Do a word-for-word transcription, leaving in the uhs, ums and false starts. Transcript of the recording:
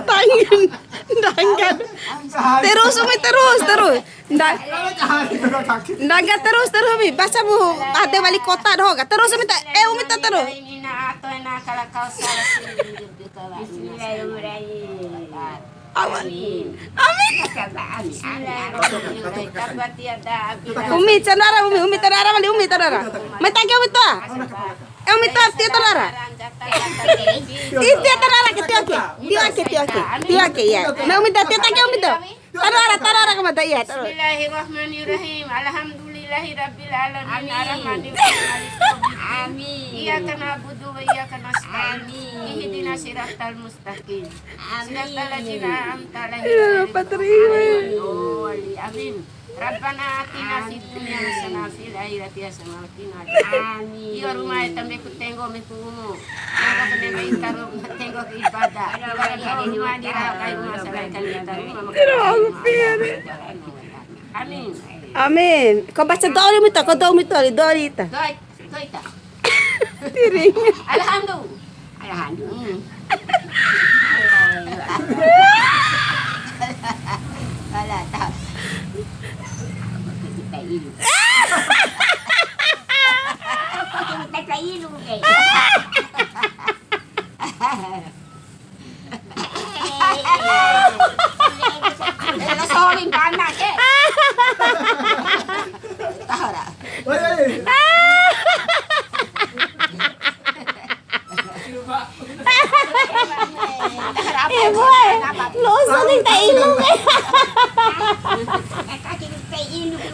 Tangan. Ndangga. Terus, Umi, terus, terus. Nda-, ndangga terus, terus, Umi. Baca, Bu. Ada wali kota doho ka. Terus, Umi, ta-, eh, Umi, ta-, terus. Bismillahirrahmanirrahim. Amin. Amin. Bismillahirrahmanirrahim. Umi, tadara, Umi, Umi, tadara, wali, Umi, tadara. Mai tangke, Umi, toa. Eh, Umi, toa, tio, tadara. Ih, tio, tadara, ke, tio, ke. Tio, ke, tio, ke. Tio, ke, iya. Mai, Umi, toa, tio, tangke, Umi, toa. Tadara, tadara, ke mata, iya, tadara. Bismillahirrahmanirrahim. Alhamdulillahirabbil alamin. Amin. Arrahmanirrahim. Maliki yaumiddin. Amin. Iyyaka na'budu wa iyyaka nasta'in. Amin. Ihdinas siratal mustaqim. Amin. Siratal ladzina an'amta alaihim. Ya, ghairil maghdubi alaihim waladdallin. Amin. Rabbana atina fid dunya hasanah wa fil akhirati hasanah wa qina adzabannar. Amin. Iyo, Ruma e, tambe ku tenggo me ku umu. Tenggo ku nembe ita ro, tenggo ku ibadah. Ibadah di Ruma, di Ruma, kai Ruma, salahkan kita Ruma. Amin. Amin. Ko baca doa dulu, Mita. Ko doa, Mita. Doa, Mita. Doa. Toita. Tiring. Alhamdulillah. Alhamdulillah. Hmm. Alah, tak. Kita ilu. Kita ilu, guys. Elo sorin panas, eh. Tahu tak? Woi, woi. Ibu, eh, lu usah minta ilmu, eh. Minta ilmu.